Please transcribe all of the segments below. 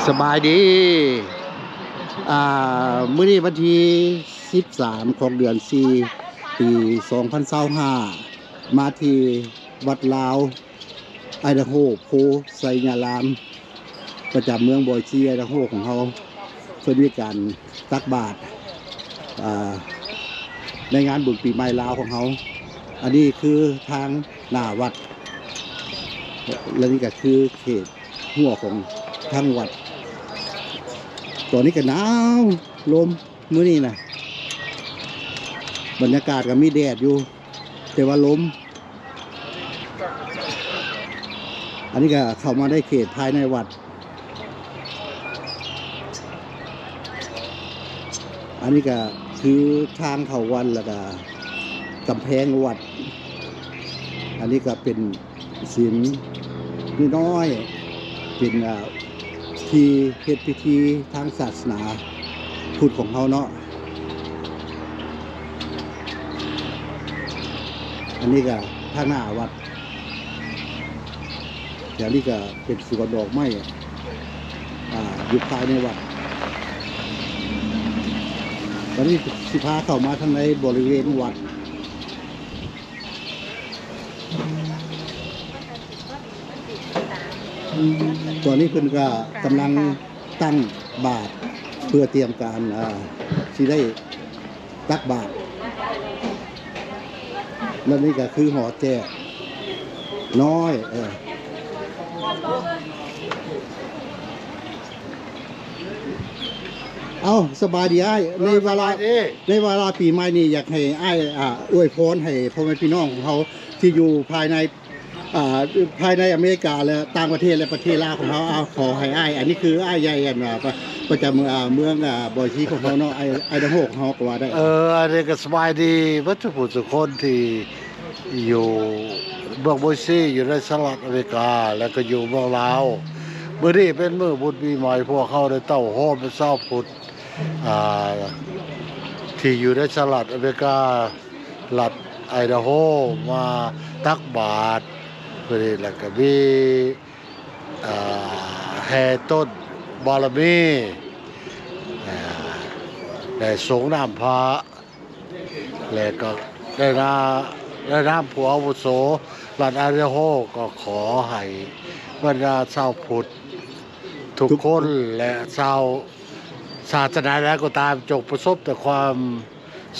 ສະບາຍດີ ອ່າ ມື້ນີ້ວັນທີສິບສາມ ຂອງເດືອນສີ່ ປີສອງພັນຊາວຫ້າ ມາທີ່ວັດລາວ ໄອດາໂຮ ໂພໄຊຍາລາມ ປະຈຳເມືອງບອຍຊີ ໄອດາໂຮ ຂອງເຮົາ. ເພິ່ນມີການຕັກບາດ ອ່າ ໃນງານບຸນປີໃໝ່ລາວຂອງເຮົາ. ອັນນີ້ຄືທາງໜ້າວັດ ແລະ ນີ້ກໍຄືເຂດ ຮົ້ວຂອງທາງວັດ. ຕອນນີ້ກໍໜາວ ລົມ ມື້ນີ້ນະ ບັນຍາກາດກໍມີແດດຢູ່ ແຕ່ວ່າລົມ. ອັນນີ້ກໍເຂົ້າມາໃນເຂດພາຍໃນວັດ. ອັນນີ້ກໍຄືທາງເຂົ້າວັດ ແລ້ວກໍກຳແພງວັດ. ອັນນີ້ກໍເປັນສິມນ້ອຍໆ ເປັນ ອ່າ ທີ່ເຮັດພິທີທາງສາສະໜາພຸດຂອງເຮົາເນາະ. ອັນນີ້ກໍທາງໜ້າວັດ. ແຖວນີ້ກໍເປັນສວນດອກໄມ້ ອ່າ ຢູ່ພາຍໃນວັດ. ຕອນນີ້ຊິພາເຂົ້າມາທາງໃນບໍລິເວນວັດ. ຕອນນີ້ເພິ່ນກໍກຳລັງຕັ້ງບາດ ເພື່ອຕຽມການ ອ່າ ຊິໄດ້ ຕັກບາດ. ແລະ ນີ້ກໍຄືຫໍແຈກນ້ອຍ ເອີ ເອົ້າ ສະບາຍດີອ້າຍ. ໃນວາລະ ສະບາຍດີ ໃນວາລະປີໃໝ່ນີ້ ຢາກໃຫ້ອ້າຍ ອ່າ ອວຍພອນໃຫ້ພໍ່ແມ່ພີ່ນ້ອງຂອງເຮົາທີ່ຢູ່ພາຍໃນ ອ່າ ພາຍໃນອາເມລິກາ ແລະ ຕ່າງປະເທດ ແລະ ປະເທດລາວຂອງເຮົາ. ເອົາ ຂໍໃຫ້ອ້າຍ ອັນນີ້ຄືອ້າຍໃຫຍ່ ອັນວ່າ ປະ ປະຈຳ ອ່າ ເມືອງ ອ່າ ບອຍຊີຂອງເຮົາເນາະ ໄອ ໄອດາໂຮຂອງເຮົາກໍວ່າໄດ້. ເອີ ອັນນີ້ກໍສະບາຍດີເບິດທຸກຜູ້ທຸກຄົນທີ່ຢູ່ເມືອງບອຍຊີ ຢູ່ໃນສະຫະລັດອາເມລິກາ ແລະ ກໍຢູ່ເມືອງລາວ. ມື້ນີ້ເປັນມື້ບຸນປີໃໝ່ ພວກເຮົາໄດ້ເຕົ້າໂຮມເປັນຊາວພຸດ ອ່າ ທີ່ຢູ່ໃນສະຫະລັດອາເມລິກາ ລັດໄອດາໂຮ ມາຕັກບາດ ເພື່ອນີ້ ແລ້ວກໍມີ ອ່າ ແຫ່ຕົ້ນບາລະມີ ອ່າ ແລະ ສົງນ້ຳພະ ແລະ ກໍໃນນາ ໃນນາມຜູ້ອາວຸໂສລັດໄອດາໂຮ ກໍຂໍໃຫ້ບັນດາຊາວພຸດທຸກຄົນ ແລະ ຊາວສາສະໜາໃດກໍຕາມ ຈົ່ງປະສົບແຕ່ຄວາມ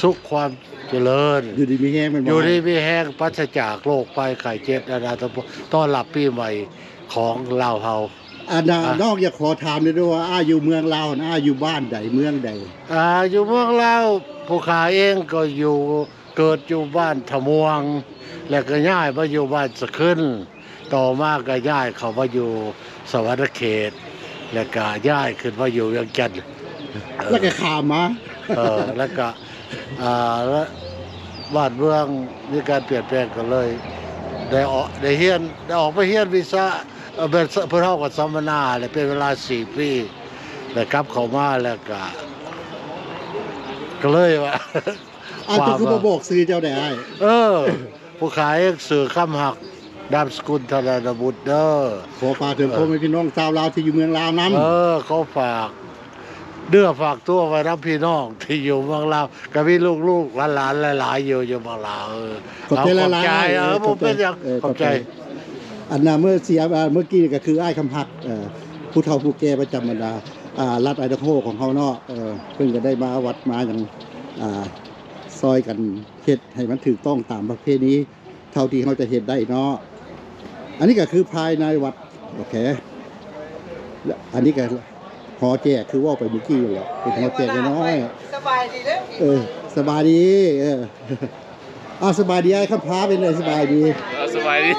ສຸກຄວາມຈະເລີນ ຢູ່ດີມີແຮງ ແມ່ນບໍ່? ຢູ່ດີມີແຮງ ປາສະຈາກໂລກໄພໄຂ້ເຈັບ ອັນນັ້ນ ຕ້ອນຮັບປີໃໝ່ຂອງລາວເຮົາ. ອັນນ່າ ອ່ະ ນ້ອງຢາກຂໍຖາມແດ່ເດີວ່າ ອ້າຍຢູ່ເມືອງລາວຫັ້ນ ອ້າຍຢູ່ບ້ານໃດ ເມືອງໃດ? ອ່າ ຢູ່ເມືອງລາວ ຜູ້ຂ້າເອງກໍຢູ່ ເກີດຢູ່ບ້ານທະມ່ວງ ແລ້ວກໍຍ້າຍມາຢູ່ບ້ານສະຂຶ້ນ. ຕໍ່ມາກໍຍ້າຍເຂົ້າມາຢູ່ສະຫວັນນະເຂດ ແລ້ວກໍຍ້າຍຂຶ້ນມາຢູ່ວຽງຈັນ ເອີ ແລ້ວກໍຂ້າມມາ ເອີ ແລ້ວກໍ ອ່າ ແລະ ບ້ານເມືອງມີການປ່ຽນແປງ ກໍເລີຍໄດ້ອອກ ໄດ້ຮຽນ ໄດ້ອອກໄປຮຽນວິຊາ ເອີ ເພິ່ນເຮົາກໍສຳມະນາ ແລະ ເປັນເວລາສີ່ປີ ແລ້ວກັບເຂົ້າມາ ແລ້ວກໍ ກໍເລີຍວ່າ ອ້າຍ ເຈົ້າຄືບໍ່ບອກຊື່ເຈົ້າແດ່ອ້າຍ? ເອີ ຜູ້ຂ້າເອງຊື່ຄຳຮັກ ນາມສະກຸນທະນານະບຸດເດີ. ຂໍຝາກເຖິງ ເອີ ພໍ່ແມ່ພີ່ນ້ອງຊາວລາວທີ່ຢູ່ເມືອງລາວນຳ. ເອີ ຂໍຝາກເນື້ອຝາກຕົວໄວ້ນຳພີ່ນ້ອງທີ່ຢູ່ເມືອງລາວ ກໍມີລູກໆຫຼານໆຫຼາຍໆຢູ່ ຢູ່ເມືອງລາວ. ເອີ ຂອບໃຈຫຼາຍໆ. ເອີ ເອີ ບໍ່ເປັນຫຍັງ ເອີ ຂອບໃຈ ຂອບໃຈ. ອັນນ່າ ເມື່ອສຽ ເມື່ອກີ້ກໍຄືອ້າຍຄຳຮັກ ເອີ ຜູ້ເຖົ້າຜູ້ແກ່ປະຈຳບັນດາ ອ່າ ລັດໄອດາໂຮຂອງເຮົາເນາະ. ເອີ ເພິ່ນກໍໄດ້ມາວັດມາຫຍັງ ອ່າ ຊ່ອຍກັນເຮັດໃຫ້ມັນຖືກຕ້ອງຕາມປະເພນີ ເທົ່າທີ່ເຮົາຈະເຮັດໄດ້ເນາະ. ອັນນີ້ກໍຄືພາຍໃນວັດ. ໂອເຄ ແລະ ອັນນີ້ກໍຫໍແຈກ ຄືເວົ້າໄປເມື່ອກີ້ແຫຼະ ເປັນຫໍແຈກນ້ອຍໆ. ສະບາຍດີເດີ. ເອີ ສະບາຍດີ. ເອີ ເອົາ ສະບາຍດີອ້າຍຄຳພາ ເປັນໃດ? ສະບາຍດີ. ເອົາ ສະບາຍດີ.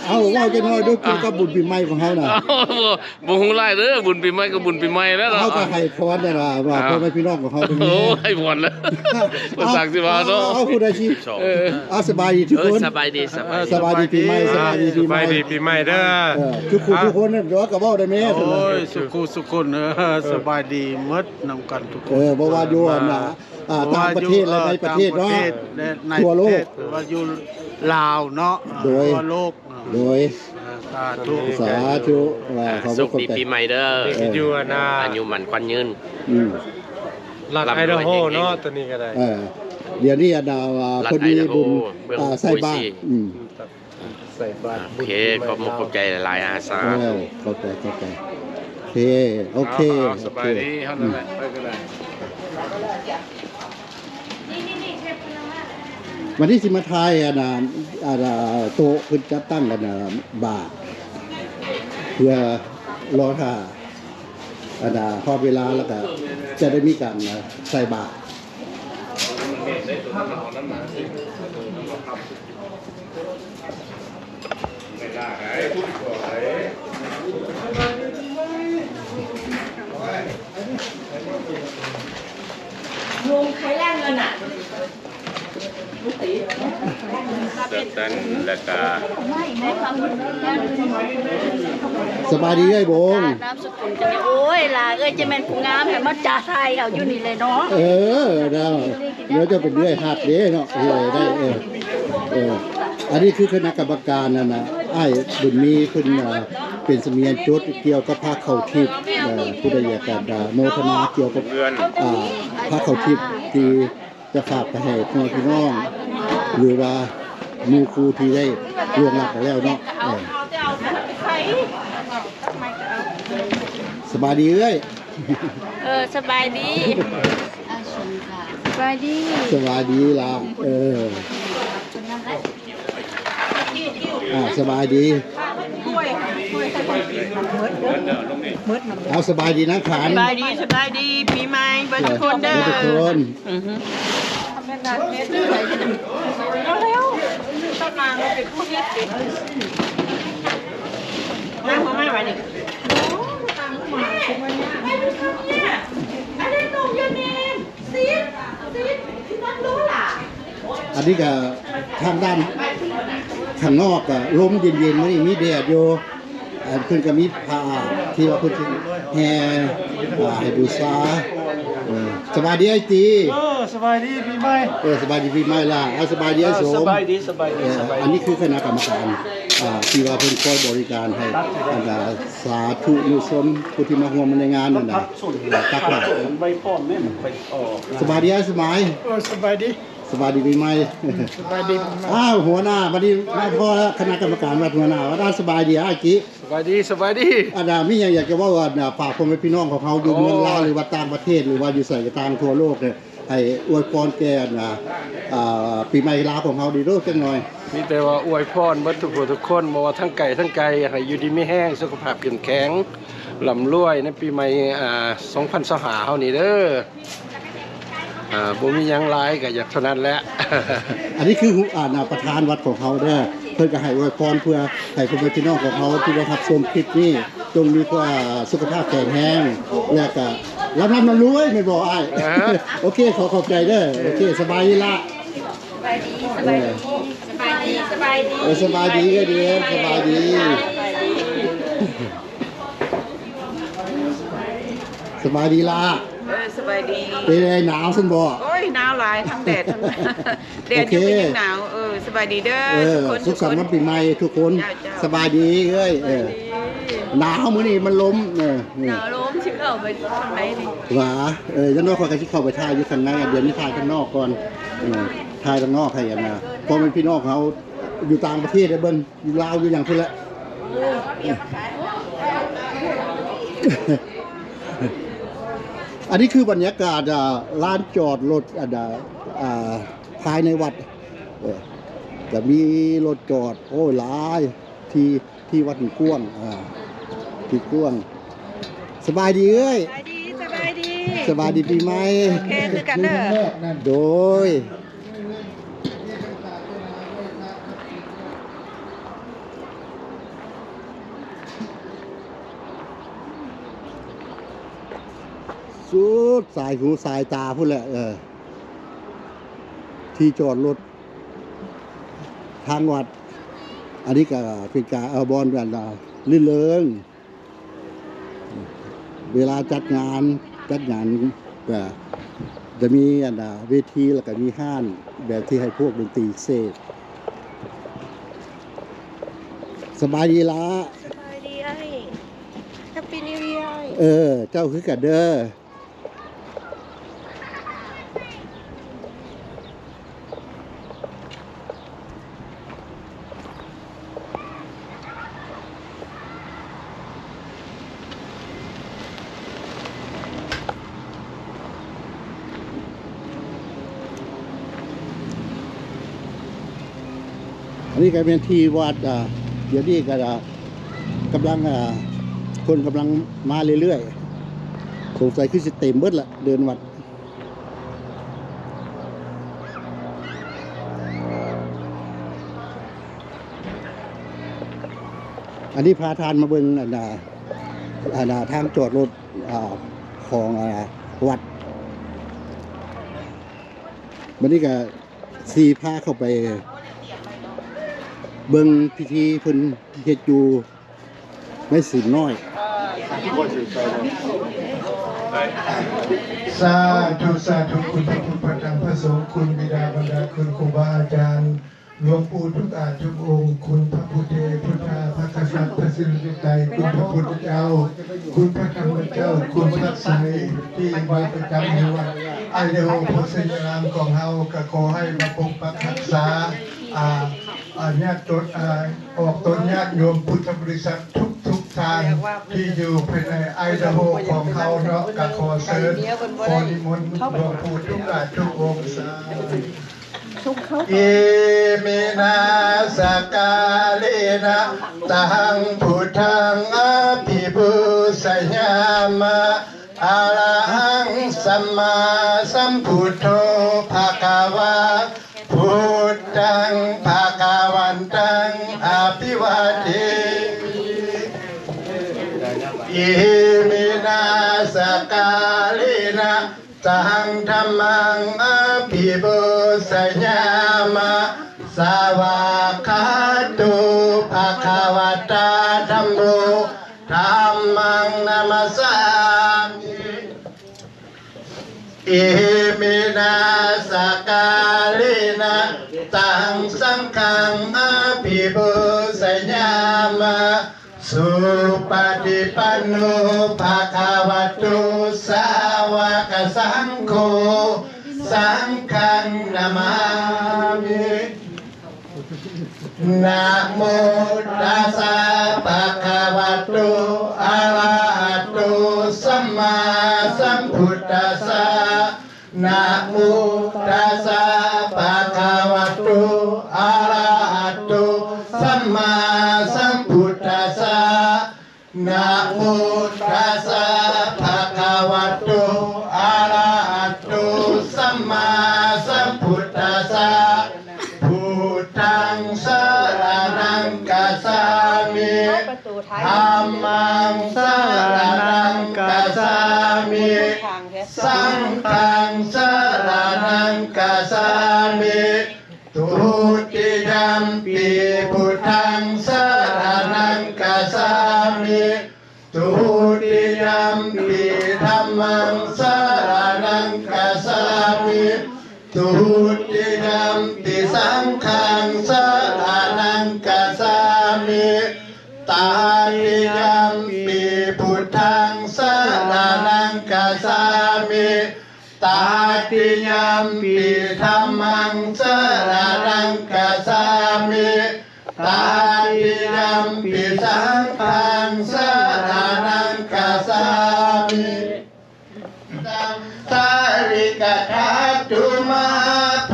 ເອົາ ເວົ້າຈັກໜ້ອຍດູ ກ່ຽວກັບບຸນປີໃໝ່ຂອງເຮົານະ. ເອົາ ບໍ່ ບໍ່ຮູ້ຫຼາຍເດີ ບຸນປີໃໝ່ກໍບຸນປີໃໝ່ແລ້ວເນາະ. ເຮົາກໍໃຫ້ພອນແລ້ວວ່າ ອ່າ ພໍ່ແມ່ພີ່ນ້ອງຂອງເຮົາເປັນ ໂອ້ ໃຫ້ພອນແລ້ວ ເອົາ ບໍ່ສັກຊິວ່າເນາະ. ເອົາ ເອົາ ຜູ້ໃດຊິ ເອີ ເອົາ ສະບາຍດີທຸກຄົນ. ເອີ ສະບາຍດີ ສະບາຍ ເອີ ສະບາຍດີປີໃໝ່ ສະບາຍດີປີໃໝ່ ສະບາຍດີປີໃໝ່ເດີ. ເອີ ທຸກຜູ້ ອ່າ ທຸກຄົນເນາະ ກໍເວົ້າໄດ້ແມ້. ໂອ້ຍ ສຸຂູສຸຄົນ ເອີ ເອີ ສະບາຍດີໝົດນຳກັນທຸກຄົນ. ເອີ ບໍ່ວ່າຢູ່ອັນນ່າ ອ່າ ຕ່າງປະເທດ ແລະ ໃນປະເທດເນາະ ທົ່ວໂລກ ວ່າຢູ່ລາວເນາະ ໂດຍ ທົ່ວໂລກ ໂດຍ ເອີ ສາທຸ ສາທຸ ອ່າ ອ່າ ຂອບຄຸນ ໂຊກດີປີໃໝ່ເດີ ເອີ ຢູ່ນາ ອາຍຸໝັ້ນຂວັນຍືນ ອືມ ລັດໄອດາໂຮເນາະ ຕົວນີ້ກໍໄດ້ ເອີ ດຽວນີ້ອັນນ່າ ອ່າ ເພິ່ນມີບຸນ ອ່າ ໃສ່ບາດ ອືມ ໃສ່ບາດ ໂອເຄ ບຸນປີໃໝ່ ຂອບມຸກຂອບໃຈຫຼາຍໆ ອາ ສາທຸ ເອີ ຂອບໃຈ ຂອບໃຈ ໂອເຄ ໂອເຄ ອ່າ ສະບາຍດີ ເຮົານັ້ນແຫຼະ ໄປກໍໄດ້ ວັນນີ້ຊິມາຖ່າຍອັນນ່າ ອັນນ່າ ໂຕະເພິ່ນຈັດຕັ້ງອັນນ່າ ບາດ ເພື່ອລໍຖ້າອັນນ່າ ຮອດເວລາແລ້ວກະຈະໄດ້ມີການໃສ່ບາດ. ສະບາຍດີເອື້ອຍບົງ. ໂອ້ຍ ຫຼ້າເອີຍ ຈະແມ່ນຜູ້ງາມ ໃຫ້ມາຈະຖ່າຍເອົາຢູ່ນີ້ແຫຼະເນາະ. ເອີ ເນາະ ດຽວເຈົ້າເປັນເອື້ອຍຮັກເດ້ເນາະ. ເອີ ໄດ້ ເອີ ເອີ ອັນນີ້ຄືຄະນະກຳມະການນັ້ນນະ ອ້າຍບຸນມີເພິ່ນ ເປັນສະໝຽນຈົດກ່ຽວກັບພາເຂົ້າທິບ. ເອີ ຜູ້ໃດຢາກ ອາ ໂມທະນາກ່ຽວກັບ ອາ ພາເຂົ້າທິບທີ່ ຈະຝາກໄປໃຫ້ພໍ່ແມ່ພີ່ນ້ອງ ຫຼືວ່າໝູ່ຄູ່ທີ່ໄດ້ລ່ວງລັບໄປແລ້ວເນາະ. ເອີ ສະບາຍດີເອື້ອຍ. ເອີ ສະບາຍດີ ສະບາຍດີ ສະບາຍດີຫຼ້າ. ເອີ ອ່າ ສະບາຍດີ. ເອົາ ສະບາຍດີນາງຂານ. ສະບາຍດີ ສະບາຍດີປີໃໝ່ເບິດທຸກຄົນເດີ ເບິດທຸກຄົນ. ອືຮຶ ເອົາແລ້ວ ເຈົ້ານາງເປັນຜູ້ເຮັດເອງ. ມາ ມາ ມາ ມານີ້. ອັນນີ້ກະທາງດ້ານຂ້າງນອກກະລົມເຢັນໆ ມື້ນີ້ມີແດດຢູ່. ອັນເພິ່ນກະມີຜ້າທີ່ວ່າເພິ່ນຊິແຫ່ ອ່າ ໃຫ້ບູຊາ. ເອີ ສະບາຍດີອ້າຍຕີ. ເອີ ສະບາຍດີປີໃໝ່. ເອີ ສະບາຍດີປີໃໝ່ຫຼ້າ. ເອົາ ສະບາຍດີອ້າຍສົມ. ເອີ ສະບາຍດີ ສະບາຍດີ ເອີ ສະບາຍດີ. ອັນນີ້ຄືຄະນະກຳມະການ ອ່າ ທີ່ວ່າເພິ່ນຄອຍບໍລິການໃຫ້ບັນດາສາທຸນຸຊົນຜູ້ທີ່ມາຮ່ວມໃນງານນັ້ນນະ ຕັກບາດ. ສະບາຍດີອ້າຍສະໝາຍ. ເອີ ສະບາຍດີ ສະບາຍດີປີໃໝ່. ສະບາຍດີປີໃໝ່. ອ້າວ ຫົວໜ້າ ບັດນີ້ມາພໍ້ຄະນະກຳມະການວັດ ຫົວໜ້າວັດ. ສະບາຍດີອ້າຍກິ. ສະບາຍດີ ສະບາຍດີ. ອັນນ່າ ມີຫຍັງຢາກຈະເວົ້າ ອັນນ່າ ຝາກພໍ່ແມ່ພີ່ນ້ອງຂອງເຮົາຢູ່ເມືອງລາວ ຫຼືວ່າຕ່າງປະເທດ ຫຼືວ່າຢູ່ໃສກໍຕ່າງທົ່ວໂລກເດີ ໃຫ້ອວຍພອນແກ່ ອັນນ່າ ອ່າ ປີໃໝ່ລາວຂອງເຮົາດີເດີ ຈັກໜ່ອຍ. ມີແຕ່ວ່າອວຍພອນເບິດທຸກຜູ້ທຸກຄົນ ບໍ່ວ່າທັງໄກທັງໄກ ໃຫ້ຢູ່ດີມີແຮງ ສຸຂະພາບເຂັ້ມແຂງ ລ່ຳລວຍໃນປີໃໝ່ ອ່າ ສອງພັນຊາວຫ້າເຮົານີ້ເດີ. ອ່າ ບໍ່ມີຫຍັງຫຼາຍ ກະຢາກເທົ່ານັ້ນແຫຼະ. ອັນນີ້ຄື ອ່າ ປະທານວັດຂອງເຮົາເດີ ເພິ່ນກະໃຫ້ອວຍພອນເພື່ອໃຫ້ພໍ່ແມ່ພີ່ນ້ອງຂອງເຮົາທີ່ໄດ້ຮັບຊົມຄລິບນີ້ ຈົ່ງມີ ອ່າ ສຸຂະພາບແຂງແຮງ ແລະກະລ່ຳໆລວຍໆ ແມ່ນບໍ່ອ້າຍ? ອ່າ ໂອເຄ ຂໍຂອບໃຈເດີ. ໂອເຄ ສະບາຍດີລະ. ສະບາຍດີ ສະບາຍດີ ສະບາຍດີ ເອີ ສະບາຍດີເດີ້ ສະບາຍດີ. ສະບາຍດີລະ. ເອີ ສະບາຍດີ. ເປັນໃດ ໜາວຊັ້ນບໍ່? ໂອ້ຍ ໜາວຫຼາຍ ທັງແດດ ທັງ ແດດຢູ່ກໍຍັງໜາວ. ເອີ ສະບາຍດີເດີ ເອີ ທຸກຄົນ ສຸກສັນວັນປີໃໝ່ທຸກຄົນ. ເຈົ້າ ເຈົ້າ ສະບາຍດີເອື້ອຍ. ເອີ ສະບາຍດີ. ໜາວມື້ນີ້ມັນລົມ. ເອີ ໜາວລົມ ຊິເຂົ້າໄປທາງໃນນີ້ຫວາ. ເອີ ຢ່າງໜ້ອຍຂ້ອຍກໍຊິເຂົ້າໄປຖ່າຍຢູ່ທາງໃນ ດຽວນີ້ຖ່າຍທາງນອກກ່ອນ. ເອີ ຖ່າຍທາງນອກໃຫ້ ອັນນ່າ ພໍ່ແມ່ພີ່ນ້ອງເຮົາຢູ່ຕ່າງປະເທດໄດ້ເບິ່ງ ຢູ່ລາວຢູ່ຫຍັງພຸ້ນແຫຼະ. ອັນນີ້ຄືບັນຍາກາດ ອ່າ ລານຈອດລົດ ອັນ ອ່າ ອ່າ ພາຍໃນວັດ. ເອີ ຈະມີລົດຈອດ ໂອ້ຍ ຫຼາຍ ທີ່ ທີ່ວັດນີ້ກວ້າງ ອ່າ ທີ່ກວ້າງ. ສະບາຍດີເອື້ອຍ. ສະບາຍດີ ສະບາຍດີ ສະບາຍດີປີໃໝ່. ໂອເຄ ຄືກັນເດີ. ໂດຍ. ສຸດສາຍຫູສາຍຕາພຸ້ນແຫຼະ ເອີ ທີ່ຈອດລົດທາງວັດ. ອັນນີ້ກະເປັນການ ເອີ ບ່ອນອັນ ອ່າ ລື່ນເລີງ. ເວລາຈັດງານ ຈັດງານກະຈະມີອັນນ່າ ເວທີ ແລ້ວກະມີຮ້ານແບບທີ່ໃຫ້ພວກດົນຕີເສບ. ສະບາຍດີລະ. ສະບາຍດີອ້າຍ. Happy New Year ອ້າຍ. ເອີ ເຈົ້າຄືກັນເດີ. ອັນນີ້ກໍແມ່ນທີ່ວັດ ອ່າ ດຽວນີ້ກໍ ອ່າ ກຳລັງ ອ່າ ຄົນກຳລັງມາເລື້ອຍໆ ສົງໄສຄືຊິເຕັມເບິດລະເດີ່ນວັດ. ອັນນີ້ພາທ່ານມາເບິ່ງ ອັນນ່າ ອັນນ່າ ທາງຈອດລົດ ອ່າ ຂອງ ອ່າ ວັດ. ບັດນີ້ກໍຊິພາເຂົ້າໄປເບິ່ງພິທີເພິ່ນເຮັດຢູ່ ໄມ້ສີນນ້ອຍ. ສາທຸ ສາທຸ ຄຸນພະພຸດ ພະທຳ ພະສົງ ຄຸນບິດາມານດາ ຄຸນຄູບາອາຈານ ຫຼວງປູ່ທຸກອາດທຸກອົງ ຄຸນພະພຸດເທ ພຸດທາ ພະກະສັດ ພະສີລິໄຕ ຄຸນພະພຸດທະເຈົ້າ ຄຸນພະທຳມະເຈົ້າ ຄຸນພະໄຊ ທີ່ມາປະຈຳຢູ່ວັດໄອເດໂຮ ໂພໄຊຍາລາມຂອງເຮົາ ກໍຂໍໃຫ້ມາປົກປັກຮັກສາ ອາ ອາ ຍາດຕົນ ອາ ອອກຕົນຍາດໂຍມພຸດທະບໍລິສັດທຸກໆທ່ານທີ່ຢູ່ພາຍໃນໄອດາໂຮຂອງເຮົາເນາະ ກະຂໍເຊີນ ຂໍນິມົນຫຼວງປູ່ທຸກອາດທຸກອົງ. ສາທຸ ອິມິນາສະກາເລນະ ຕັງ ພຸດທັງ ອະພິປູຊະຍາມະ ອະລະຫັງ ສຳມາສຳພຸດໂທ ພະຄະວາ ພຸດທັງ ພະຄະວັນຕັງ ອະພິວາເທ ອິມິນາສະກາເລນະ ຕັງ ທຳມັງ ອະພິປູຊະຍາມະ ສະຫວາກຂາໂຕ ພະຄະວະຕາ ທຳໂມ ທຳມັງ ນະມັດສາມິ ອິມິນາສະກາເລນະ ຕັງ ສັງຄັງ ອະພິປູຊະຍາມະ ສຸປະຕິປັນໂນ ພະຄະວະໂຕ ສາວະກະສັງໂຄ ສັງຄັງ ນະມາມິ. ນະໂມຕັດສະ ພະຄະວະໂຕ ອະລະຫະໂຕ ສຳມາສຳພຸດທັດສະ. ນະໂມຕັດສະ ພະຄະວະໂຕ ອະລະຫະໂຕ ສຳມາສຳພຸດທັດສະ. ນະໂມຕັດສະ ພະຄະວະໂຕ ອະລະຫະໂຕ ສຳມາສຳພຸດທັດສະ. ພຸດທັງ ສະລະນັງ ກັດສາມິ. ທຳມັງ ສະລະນັງ ກັດສາມິ. ສັງຄັງ ສະລະນັງ ກັດສາມິ. ທຸຕິຍຳປິ ພຸດທັງ ສະລະນັງ ກັດສາມິ. ທຸຕິຍຳປິ ທຳມັງ ສະລະນັງ ກັດສາມິ. ທຸຕິຍຳປິ ສັງຄັງ ສະລະນັງ ກັດສາມິ. ຕະຕິຍຳປິ ພຸດທັງ ສະລະນັງ ກັດສາມິ. ຕະຕິຍຳປິ ທຳມັງ ສະລະນັງ ກັດສາມິ. ຕະຕິຍຳປິ ສັງຄັງ ສະລະນັງ ກັດສາມິ. ສາລີກະທາຕຸມາ ໂພ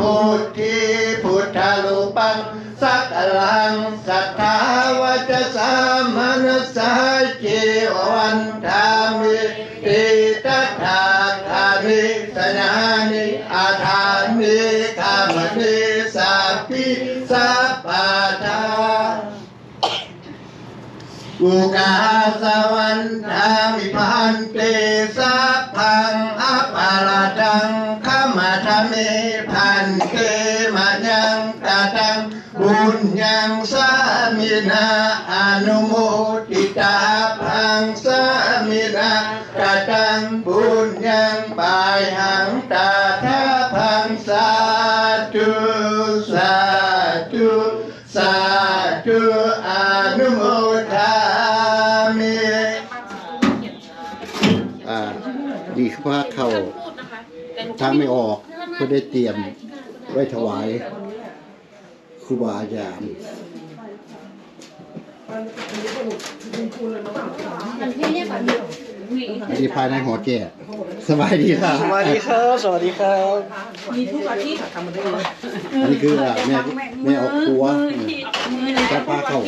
ທິ ພຸດທະລູປັງ ສັກກະລັງ ສັດທາ ວາຈາ ສາ ມະນະສາ ຈີວະວັນທາມິ ຕິຕະຖາຄາມິ ສະຍານິ ອາທາມິ ຄາມະນິ ສາປິ ສະປາທາ. ອຸກາສະວັນທາມິ ພັນເຕ ສັບພັງ ອະປາລາທັງ ຂະມະທາມິ ພັນເຕ ມະຍັງກະຕັງ ບຸນຍັງ ສາມິນາ ອະນຸໂມທິຕາ ພັງ ສາມິນາ ກະຕັງ ບຸນຍັງ ປາຍຫັງ ຕະຖາພັງ ສາທຸ ສາທຸ ສາທຸ ອະນຸໂມ ອ່າ ນີ້ຄືພາເຂົ້າທາງແມ່ອອກ ເພິ່ນໄດ້ຕຽມໄວ້ຖວາຍຄູບາອາຈານ. ອັນນີ້ພາຍໃນຫໍແກ້ວ. ສະບາຍດີລາວ. ສະບາຍດີຄັບ ສະບາຍດີຄັບ. ມີທຸກອາທິດ. ອັນນີ້ຄືແມ່ ແມ່ອອກຄົວ ອືມ ຈັດພາເຂົ້າ.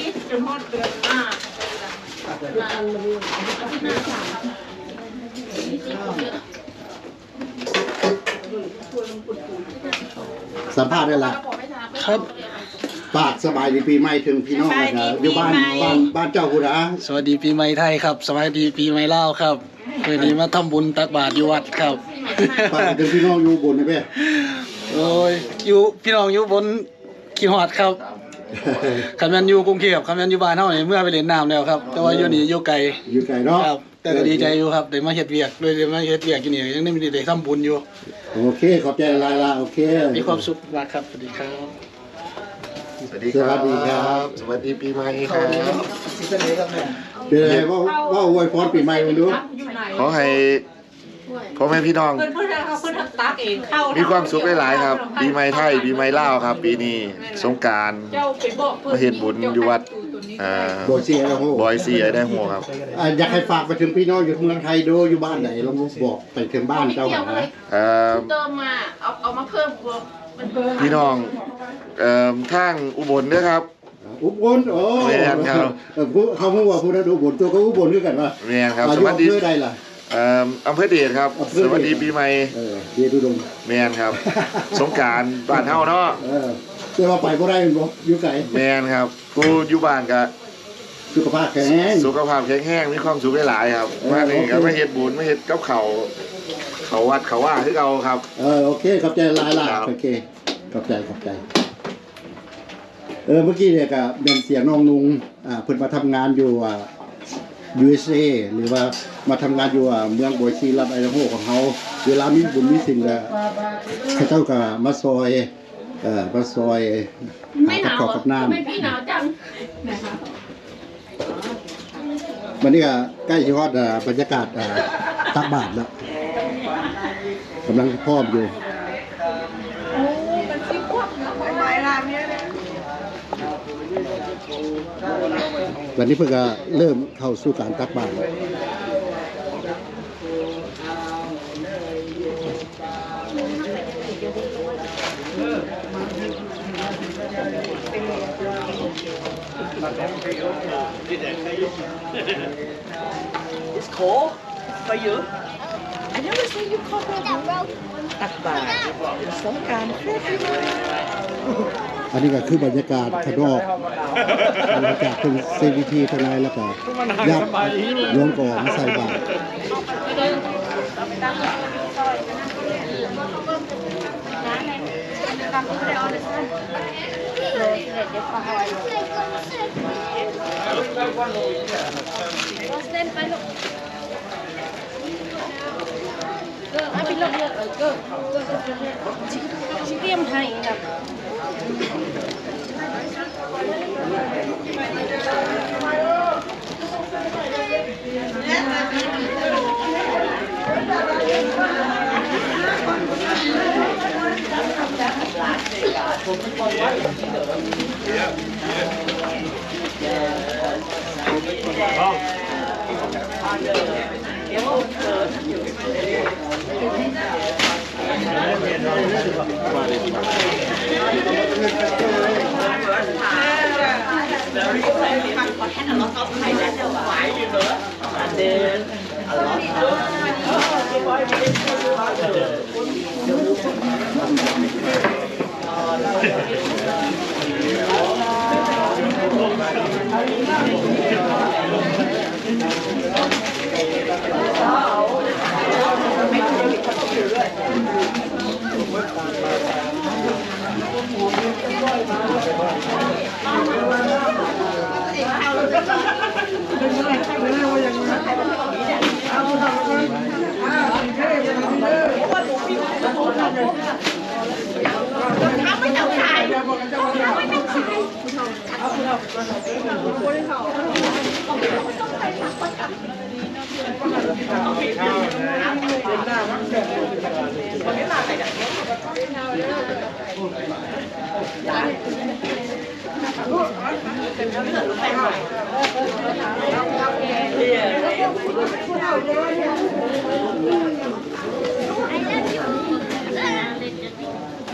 ສຳພາດໄດ້ລະ. ຄັບ. ຝາກສະບາຍດີປີໃໝ່ເຖິງພີ່ນ້ອງ ແລ້ວກະຢູ່ບ້ານ ບ້ານ ບ້ານເຈົ້າພຸ້ນນະ. ສະບາຍດີປີໃໝ່ໄທຄັບ. ສະບາຍດີປີໃໝ່ລາວຄັບ. ມື້ນີ້ມາທຳບຸນຕັກບາດຢູ່ວັດຄັບ. ຝາກເຖິງພີ່ນ້ອງຢູ່ອຸບົນແດ່. ໂອ້ຍ ຢູ່ ພີ່ນ້ອງຢູ່ອຸບົນ ຄິດຮອດຄັບ. ຄັນແມ່ນຢູ່ກຸງເທບ ຄັນແມ່ນຢູ່ບ້ານເຮົານີ້ ເມືອໄປຫຼິ້ນນ້ຳແລ້ວຄັບ. ແຕ່ວ່າຢູ່ນີ້ຢູ່ໄກ ຢູ່ໄກເນາະ. ຄັບ ແຕ່ກໍດີໃຈຢູ່ຄັບ ໄດ້ມາເຮັດວຽກ ໄດ້ມາເຮັດວຽກຢູ່ນີ້ ຍັງໄດ້ ໄດ້ທຳບຸນຢູ່. ໂອເຄ ຂອບໃຈຫຼາຍໆລາ. ໂອເຄ ມີຄວາມສຸກມາກຄັບ. ສະຫວັດດີຄັບ. ສະຫວັດດີຄັບ. ສະຫວັດດີປີໃໝ່ຄັບ. ເປັນໃດ ເວົ້າ ເວົ້າອວຍພອນປີໃໝ່ເບິ່ງດູ. ຂໍໃຫ້ ພໍ່ແມ່ພີ່ນ້ອງ ເພິ່ນ ເພິ່ນ ເພິ່ນຕັກເອງເຂົ້າ ມີຄວາມສຸກຫຼາຍໆຄັບ. ປີໃໝ່ໄທ ປີໃໝ່ລາວຄັບ. ປີນີ້ສົງການ ເຈົ້າໄປບອກເພິ່ນ ມາເຮັດບຸນຢູ່ວັດ ເອີ ບອຍຊີໄອດາໂຮ ບອຍຊີໄອດາໂຮຄັບ. ອ່າ ຢາກໃຫ້ຝາກໄປເຖິງພີ່ນ້ອງຢູ່ເມືອງໄທໂດ ຢູ່ບ້ານໃດ ລອງບອກໄປເຖິງບ້ານເຈົ້າຫັ້ນນະ. ເອີ ເຕີມມາ ເອົາ ເອົາມາເພີ່ມ ພີ່ນ້ອງ ເອີ ທາງອຸບົນເດີຄັບ. ອຸບົນ. ໂອ້ ແມ່ນຄັບ. ເອີ ເຮົາຮູ້ວ່າຜູ້ນັ້ນອຸບົນ ຕົວກໍອຸບົນຄືກັນຫວາ? ແມ່ນຄັບ. ອ່າ ສະຫວັດດີ ຢູ່ອຳເພີໃດລະ? ເອີ ອຳເພີເດດຄັບ. ອຳເພີເດດ ສະຫວັດດີປີໃໝ່ ເອີ ເດດອຸດົມ. ແມ່ນຄັບ. ສົງການບ້ານເຮົາເນາະ. ເອີ ແຕ່ວ່າໄປບໍ່ໄດ້ແມ່ນບໍ່? ຢູ່ໄກ. ແມ່ນຄັບ. ຜູ້ຢູ່ບ້ານກະສຸຂະພາບແຂງແຮງ ສຸຂະພາບແຂງແຮງ ມີຄວາມສຸກຫຼາຍໆຄັບ. ເອີ ມານີ້ ໂອເຄ ກໍມາເຮັດບຸນ ມາເຮັດກັບເຂົ້າ ເຂົ້າວັດເຂົ້າວາຄືເກົ່າຄັບ. ເອີ ໂອເຄ ຂອບໃຈຫຼາຍໆ. ໂອເຄ ຂອບໃຈ ຂອບໃຈ. ເອີ ເມື່ອກີ້ນີ້ກະແມ່ນສຽງນ້ອງນຸ່ງ ອ່າ ເພິ່ນມາທຳງານຢູ່ ອ່າ ຢູເອສເອ ຫຼືວ່າມາທຳງານຢູ່ ອ່າ ເມືອງບອຍຊີ ລັດໄອດາໂຮຂອງເຮົາ. ເວລາມີບຸນມີສິນກະ ເຂົາເຈົ້າກະມາຊ່ອຍ ເອີ ມາຊ່ອຍຫາກັບເຂົ້າກັບນ້ຳ. ວັນນີ້ກໍໃກ້ຊິຮອດ ອ່າ ບັນຍາກາດ ອ່າ ຕັກບາດແລ້ວ ກຳລັງພ້ອມຢູ່. ວັນນີ້ເພິ່ນກໍເລີ່ມເຂົ້າສູ່ການຕັກບາດ. It's cold for you. I never seen you cold for you. ຕັກບາດ ສົງການ February. ອັນນີ້ກໍຄືບັນຍາກາດຂ້າງນອກ ຫຼັງຈາກເພິ່ນເສັດພິທີທາງໃນແລ້ວກໍ ຍາດໂຍມກໍອອກມາໃສ່ບາດ. ເອີ ເອົາໄປລົງເລີຍ ເອີ ເກີ ເກີ ຊິ ຊິຕຽມໃຫ້ນະ.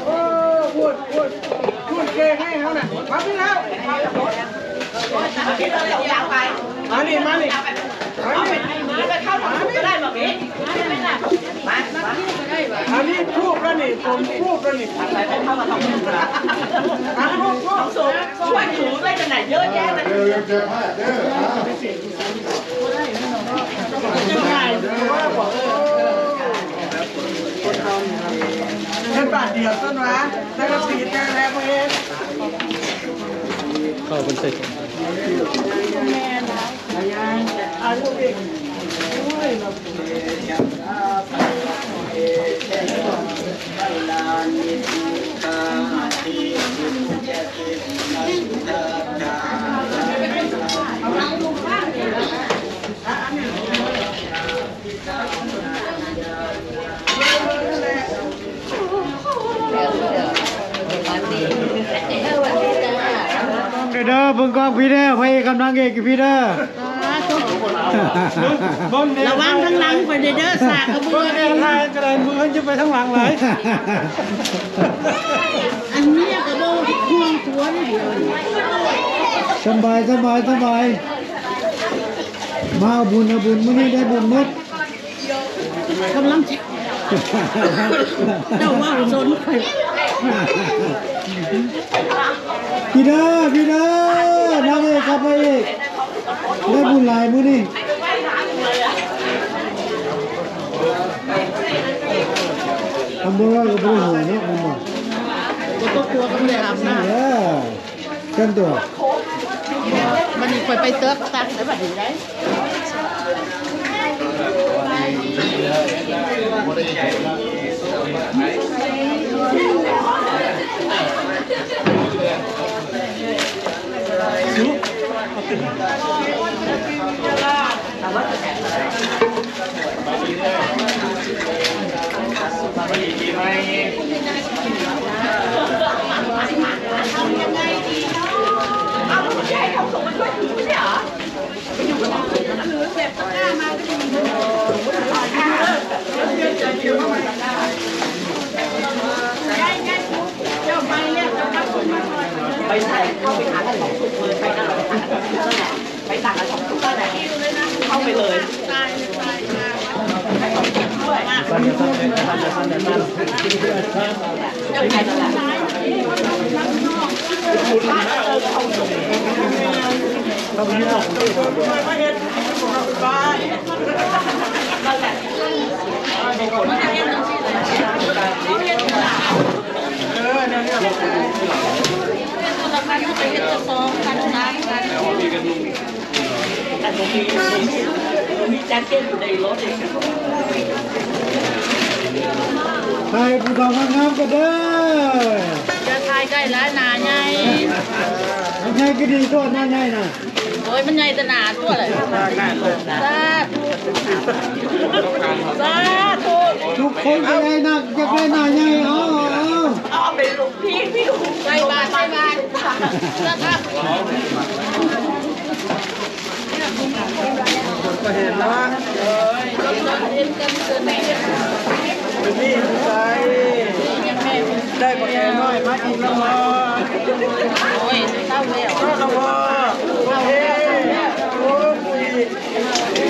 ໂອ້ ພຸ້ນ ພຸ້ນ ພຸ້ນ ເກັ່ງໃຫ້ເຮົານະ ມາພີ້ແລ້ວ ມານີ້ ມານີ້ ມານີ້ ອັນນີ້ທູບແລ້ວນີ້ ຜົມທູບແລ້ວນີ້ ຖ່າຍຮູບ ຖ່າຍຮູບ ຊ່ວຍຖືໄດ້ຈັ່ງໃດ ເຢີະແຍະເລີຍ. ເຮັດບາດດຽວຊັ້ນຫວາ ແຕ່ລະປີແຕ່ລະບໍ່ເຮັດ ເຂົ້າເພິ່ນໃສ່ ເດີ ເບິ່ງກ້ອງພີ້ເດີ ພະເອກກັບນາງເອກຢູ່ພີ້ເດີ. ເບິ່ງ ເບິ່ງແດ່ ລະວັງທາງຫຼັງຂ້ອຍແດ່ເດີ ສາກກະເບືອ ເບິ່ງແດ່ ເດ້ ຖ່າຍກະໄດ້ ມືເພິ່ນຈະໄປທາງຫຼັງຫຼາຍ ອັນເມຍກະບໍ່ຫ່ວງຜົວເດ້. ສະບາຍ ສະບາຍ ສະບາຍ ມາເອົາບຸນ ເອົາບຸນ ມື້ນີ້ໄດ້ບຸນໝົດ ກຳລັງຈະ ເຈົ້າເວົ້າສົນຂ້ອຍ ພີ້ເດີ ພີ້ເດີ ນາງເອກກັບພະເອກ ໄດ້ບຸນຫຼາຍມື້ນີ້ ຄຳບໍ່ເວົ້າກະບໍ່ໄດ້ຫົວເນາະ ແມ່ນບໍ່? ບໍ່ຕ້ອງກົວ ກະບໍ່ໄດ້ອາບນ້ຳ ເອີ ແຕ່ງຕົວ ບັດນີ້ຂ້ອຍໄປເຕີກຕັກແລ້ວບັດນີ້ໄດໄປໃສ່ ເຂົ້າໄປຫາຮ້ານຂອງສຸກເລີຍ ໄປນັ້ນແຫຼະ ໄປຕາກຮ້ານຂອງສຸກນັ້ນແຫຼະ ເຂົ້າໄປເລີຍ ຖ່າຍຜູ້ສາວງາມໆກັນເດີ ຢ່າຖ່າຍໃກ້ຫຼາຍ ໜ້າໃຫຍ່ ໃຫຍ່ກະດີໂຕ ໜ້າໃຫຍ່ນະ. ໂອ້ຍ ມັນໃຫຍ່ແຕ່ໜ້າຕົວະເລີຍ ສາທຸ ສາທຸ ທຸກຄົນຢາກໄດ້ໜ້າ ຢາກໄດ້ໜ້າໃຫຍ່ ເອົາ ເອົາ ເອົາ ເປັນລູກພີ່ ພີ່ລູກ ໃສ່ບາດ ໃສ່ບາດ ກະເຫັນເນາະ ເປັນນີ້ໃສ່ ໄດ້ບັກແກນ້ອຍມາອີກແລ້ວບໍ່? ໂອ້ຍ ເຊົາແລ້ວ ເຊົາແລ້ວບໍ່? ໂອເຄ ໂອ້ຍ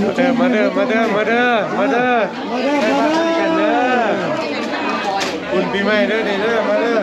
ມາເດີ ມາເດີ ມາເດີ ມາເດີ ມາເດີ ມາເດີ ມາເດີ ບຸນປີໃໝ່ເດີ ນີ້ເດີ ມາເດີ.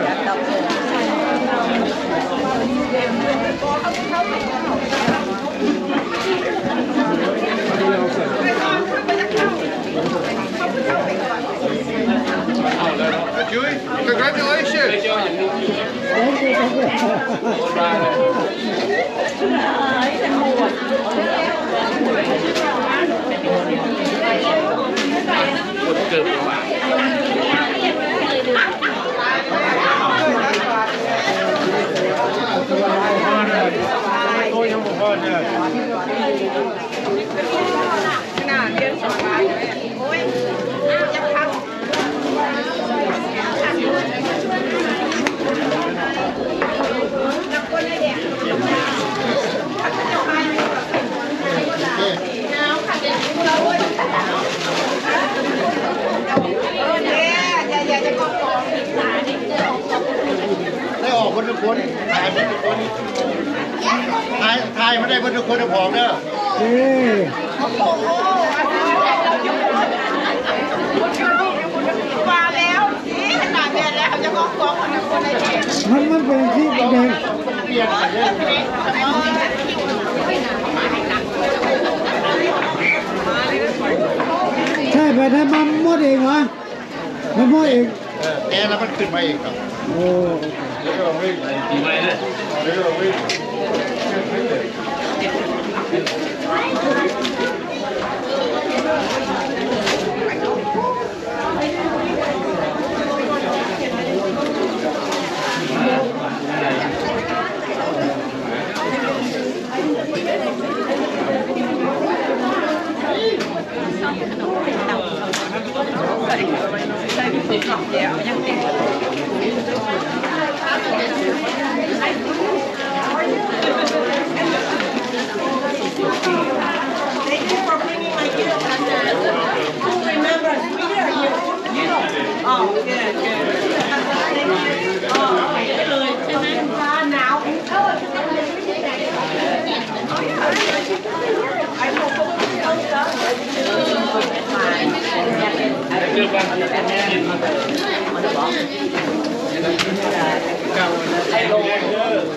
ได้ออกเบิดทุกคน ถ่ายเบิดทุกคน ถ่าย ถ่ายมาได้เบิดทุกคน ออกเด้อ เอ้ ว่าแล้ว มัน มันเป็นที่แดง ใช่ ไปได้มาหมดเองวะ มาหมดเอง เออ แกแล้วมันขึ้นมาเองครับ โอ้ เดี๋ยวเราวิ่ง ปีใหม่เลย เดี๋ยวเราวิ่ง Thank you for bringing my gift. Who remembers me? Are you? Oh, good, good. Thank you. Oh, เลยใช่ไหม ฟ้าหนาว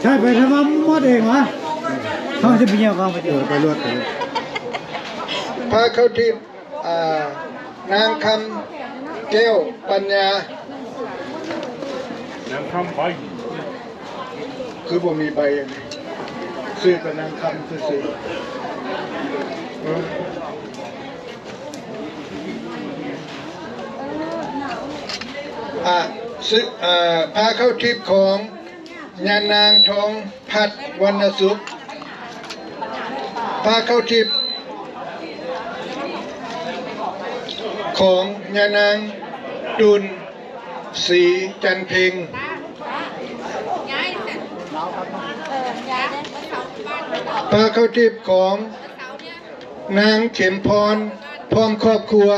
ใช่ ไปทำมาหมดเองวะ เขาจะไปเยี่ยมเขาไปเจอ ไปรวด ไปรวด พาเข้าที่ อ่า นางคำแก้วปัญญา นางคำไป คือบ่มีใบอันนี้ ชื่อก็นางคำซื่อๆ เออ อ่า ชื่อ อ่า พาเข้าทิพย์ของ ยานางทองพัดวรรณสุข พาเข้าทิพย์ของยานางตุลศรีจันเพ็ง พาเข้าทิพย์ของ นางเข็มพร พร้อมครอบครัว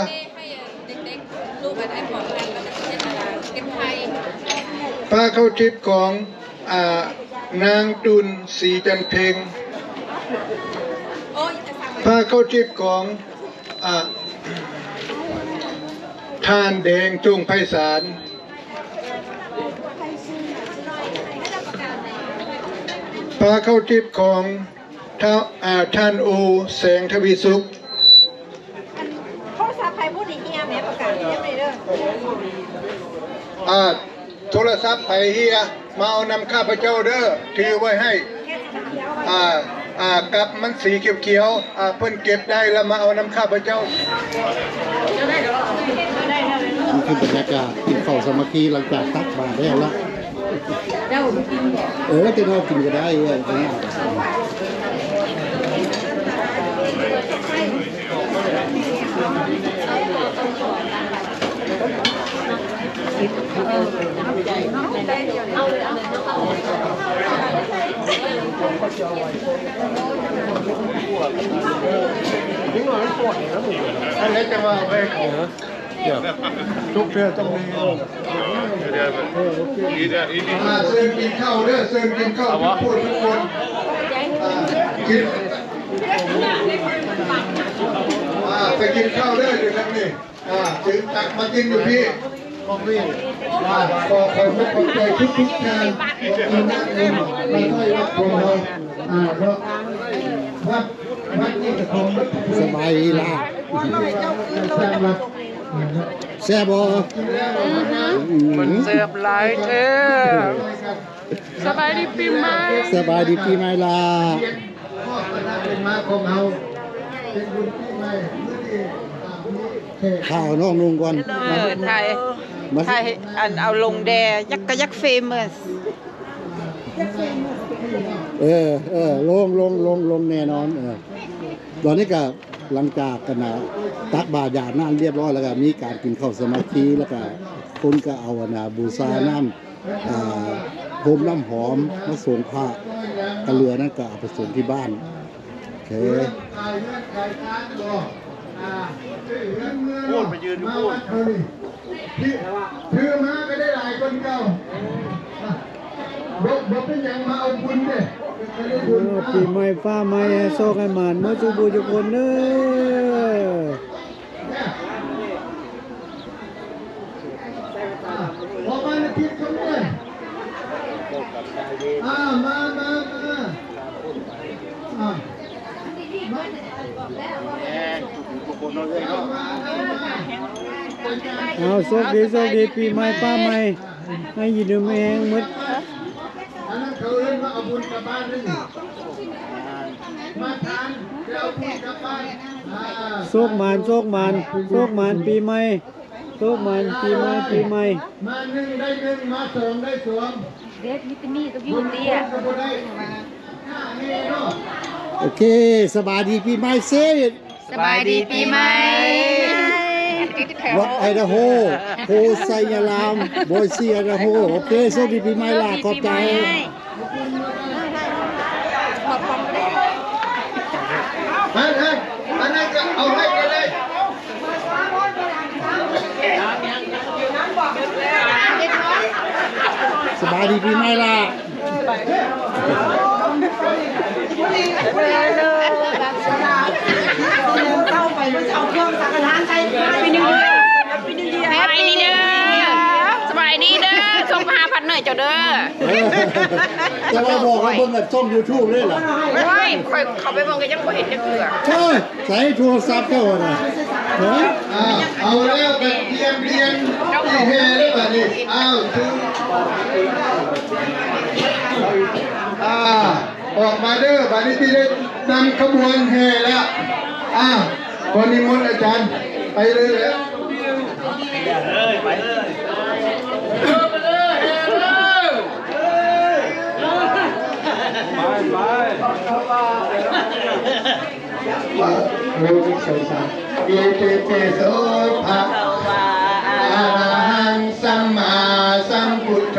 พาเข้าทิพย์ของ อ่า นางตุลศรีจันเพ็ง พาเข้าทิพย์ของ อ่า ท่านแดง จงไพศาล พาเข้าทิพย์ของ ท่า อ่า ท่านโอ แสงทวีสุข อันโทรศัพท์ไผผู้นี้เหียแหม ประกาศเด้อ อ่า โทรศัพท์ไผเหีย มาเอานำข้าพเจ้าเด้อ ถือไว้ให้ อ่า อ่า กับมันสีเขียวๆ อ่า เพิ่นเก็บได้แล้วมาเอานำข้าพเจ้า นี่คือบรรยากาศกินข้าวสามัคคีหลังจากตักบาตรแล้วละ เออ แต่เรากินก็ได้เว้ย อันนี้จะมาเอาไป เดี๋ยว ทุกเทื่อต้องมี เดี๋ยว เดี๋ยว เดี๋ยว เดี๋ยว เดี๋ยว อ่า เชิญกินข้าวเด้อ เชิญกินข้าว เอาวะ ทุกคน ทุกคน อ่า กิน อ่า ไปกินข้าวเด้อ อยู่ทางนี้ อ่า ถือตักมากินอยู่พี่ อ่า ขอขอบคุณขอบใจทุกๆท่าน ขอบคุณนักบุญมาช่วยวัดของเรา อ่า เพราะวัด วัดนี้ก็ของวัด สบายดีล่ะ สร้างวัด แซ่บบ่ มันแซ่บหลายแท้ ສະບາຍດີປີໃໝ່ ສະບາຍດີປີໃໝ່ລະ. ຂ່າວນ້ອງນຸ່ງກ່ອນ. ເອີ ຖ່າຍ ມາ ຖ່າຍອັນເອົາລົງແດ່ ຢາກກະຢາກເຟເມີສ. ເອີ ເອີ ລົງ ລົງ ລົງ ລົງແນ່ນອນ. ເອີ ຕອນນີ້ກະຫຼັງຈາກກັນນະ ຕັກບາດຢາດນ້ຳລຽບຮ້ອຍ ແລ້ວກະມີການກິນເຂົ້າສາມັກຄີ ແລ້ວກະຄົນກະເອົາອັນນະ ບູຊານ້ຳ ອ່າ ໂຮມນ້ຳຫອມມາສົງພະ ກະເຫຼືອນັ້ນກະເອົາໄປສົງທີ່ບ້ານ. ໂອເຄ ໂອ້ຍ ໄປຢືນຢູ່ພຸ້ນ ຖື ຖືມາກະໄດ້ຫຼາຍກວ່າເກົ່າ. ບໍ່ ບໍ່ເປັນຫຍັງ ມາເອົາບຸນເດ້ ກະໄດ້ບຸນ. ເອີ ປີໃໝ່ຟ້າໃໝ່ ໃຫ້ໂຊກໃຫ້ໝານໝົດສູ່ຜູ້ທຸກຄົນເດີ. ອອກມາໃນທິດເຂົາເດີ. ອ່າ ມາ ມາ ມາ ອ່າ ເອົາ ໂຊກດີ ໂຊກດີ ປີໃໝ່ຟ້າໃໝ່ ໃຫ້ຢູ່ດີມີແຮງໝົດ. ອັນນັ້ນເຂົາເອີ້ນວ່າເອົາບຸນກັບບ້ານເດ້ນີ້ ມາທານ ໄປເອົາບຸນກັບບ້ານ. ອ່າ ໂຊກໝານ ໂຊກໝານ ໂຊກໝານປີໃໝ່ ໂຊກໝານປີໃໝ່ ປີໃໝ່. ມາໜຶ່ງໄດ້ໜຶ່ງ ມາສອງໄດ້ສອງ. ເດັດ ມີແຕ່ມີກັບຢູ່ເດຍ ໂອເຄ ສະບາຍດີປີໃໝ່ເຊ. ສະບາຍດີປີໃໝ່ ວັດໄອດາໂຮ ໂພໄຊຍາລາມ ບອຍຊີໄອດາໂຮ. ໂອເຄ ໂຊກດີປີໃໝ່ລະ ຂອບໃຈ. ອັນນັ້ນ ອັນນັ້ນກະເອົາໃຫ້ກັນເລີຍ. ສະບາຍດີປີໃໝ່ລະ. ສະບາຍດີເດີ ສົ່ງມາຫາພາດເນີເຈົ້າເດີ. ເອີ ແຕ່ວ່າບອກວ່າເບິ່ງອັນຊ່ອງຢູທູບເລີຍລະ. ໂອ້ຍ ຂ້ອຍເຂົ້າໄປເບິ່ງກະຍັງບໍ່ເຫັນຈັກເທື່ອ. ເອີ ໃສໂທລະສັບເຈົ້າຫັ້ນນະ? ເອີ ເອົາແລ້ວ ກະຕຽມ ຕຽມທີ່ແຫ່ແລ້ວບາດນີ້. ອ້າວ ອ່າ ອອກມາເດີ ບາດນີ້ຊິໄດ້ນຳຂະບວນແຫ່ແລ້ວ. ອ້າວ ຂໍນິມົນອາຈານ ໄປເລີຍແຫຼະ. ໂອ ໜຶ່ງ ສອງ ສາມ ອິຕິປິໂສ ພະຄະວາ ອະລະຫັງ ສຳມາສຳພຸດໂທ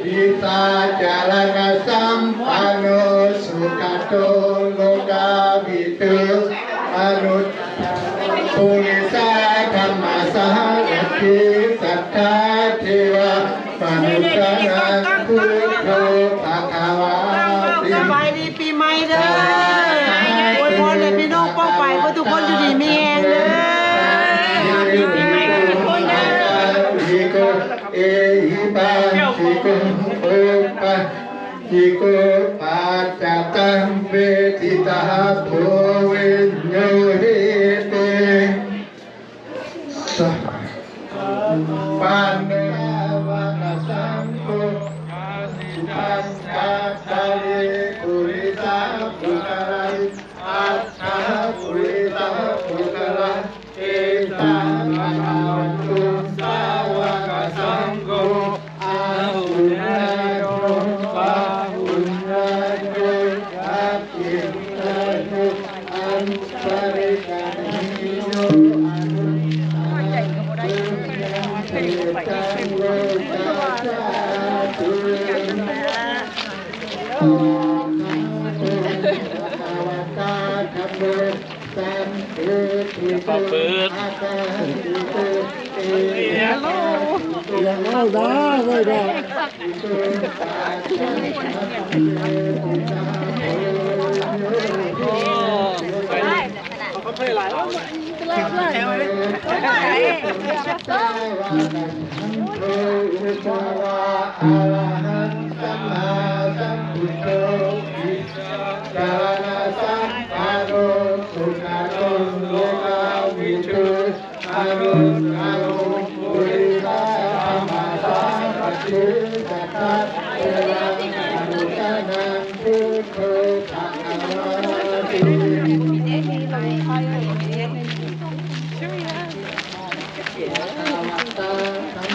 ວິຊາຈາລະນະສຳປັນໂນ ສຸກະໂຕ ໂລກາວິທູ ອະນຸດ ປຸລິສະທຳມະສາລະຖິ ສັດທາເທວະມະນຸດສານັງ ພຸດໂທ ພະຄະວາ. ສະບາຍດີປີໃໝ່ເດີ ອວຍພອນໃຫ້ພີ່ນ້ອງປ້ອງປາຍເບິດທຸກຄົນ ຢູ່ດີມີແຮງເດີ. ເອຫິປັດສິໂກ ໂອປະ ສິໂກ ປັດຈະຕັງ ເວທິຕາ ໂພ ວິນໂຍ ຫິຕິ ສະ ປັນ ສາວະກະສັງໂຄ ປັນຈະຕາເລ ປຸລິສະປຸກຄະລາ ອັດຖະ ປຸລິສະ ປຸກຄະລາ ເອສະ ພະຄະວັນໂຕ ສາວະກະສັງໂຄ ອາຫຸເນໂຍ ປະຫຸເນໂຍ ອາກິນເນໂຍ ອັນຕະລິກະເນໂຍ ອະນຸດຕະລັງ ເປຕັງ ໂລກັດສາຕຸ ພະຄະວະຕາ ທຳໂມ ສັນຕິ ປະພຶດ ອັກກະ ສິໂກ ເອ ຢ່າເວົ້າດາ ເວົ້າດາ. ອະລະຫັງ ສຳມາສຳພຸດໂທ ວິຊາຈາລະນະສຳປະໂນ ສຸກະໂຕ ໂລກາວິທູ ອະນຸດຕະໂຣ ປຸລິສະທຳມະສາຣະຖິ ສັດທາເທວະ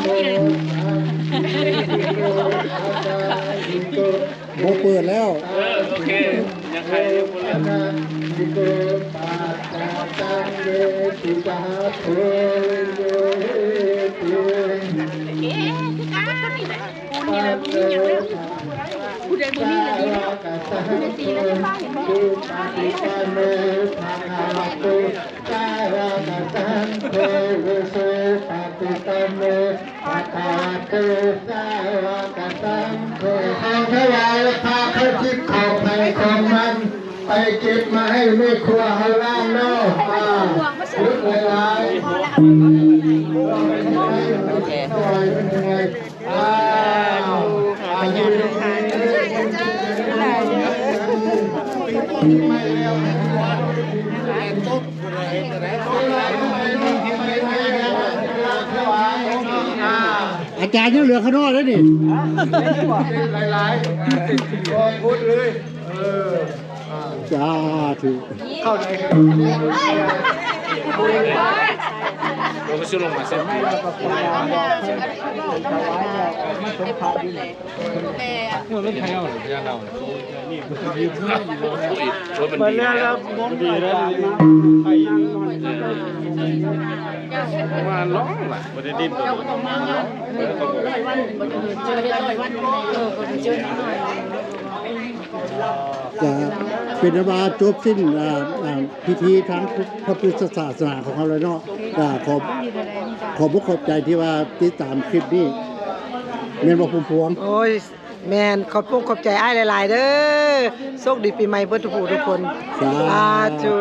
ບໍ່ເປີດແລ້ວ. ເອີ ໂອເຄ ຍັງໄຄຢູ່ບໍ່ເລີຍ. ເອ ຄືກັນ ຜູ້ນີ້ລະບໍ່ມີຫຍັງແລ້ວ ຜູ້ໃດບໍ່ມີລະດີແລ້ວ ຜູ້ໃດຕີລະໄດ້ເຫັນບໍ່? ສາວະກະສັງໂຄ ອຸຊຸປະຕິປັນໂນ ພະຄະວະໂຕ ສາວະກະສັງໂຄ. ຂອງຖວາຍ ແລະ ພາເຂົ້າຈິບຂອງໃຜຂອງມັນ ໄປເກັບມາໃຫ້ແມ່ຄົວເຮົາລ້າງເນາະ. ອ່າ ລຸກຫຼາຍໆ ໂອເຄ. ອາຈານຍັງເຫຼືອຂ້າງນອກເດ້ນີ້ ຫຼາຍໆ ບໍ່ພຸດເລີຍ. ເອີ ສາທຸ ເຂົ້າໃຈກັນ ລົງມາຊິລົງມາເຊັນ ມັນສົມພະຢູ່ນີ້ ມັນໄທເອົາພະຍາເອົາ ໂອ້ຍ ມັນດີແລ້ວ ມັນດີແລ້ວ ໄທຍັງ ມັນຮ້ອງລະ ບໍ່ໄດ້ດິ້ນຕົວ ກະເປັນອັນວ່າຈົບສິ້ນ ອ່າ ອ່າ ພິທີທາງພະພຸດທະສາສະໜາຂອງເຮົາແລ້ວເນາະ. ກະຂອບ ຂອບອົກຂອບໃຈທີ່ວ່າຕິດຕາມຄລິບນີ້ ແມ່ນບໍ່ ພວງ? ໂອ້ຍ ແມ່ນ ຂອບອົກຂອບໃຈອ້າຍຫຼາຍໆເດີ້. ໂຊກດີປີໃໝ່ເບິດທຸກຜູ້ທຸກຄົນ ສາທຸ.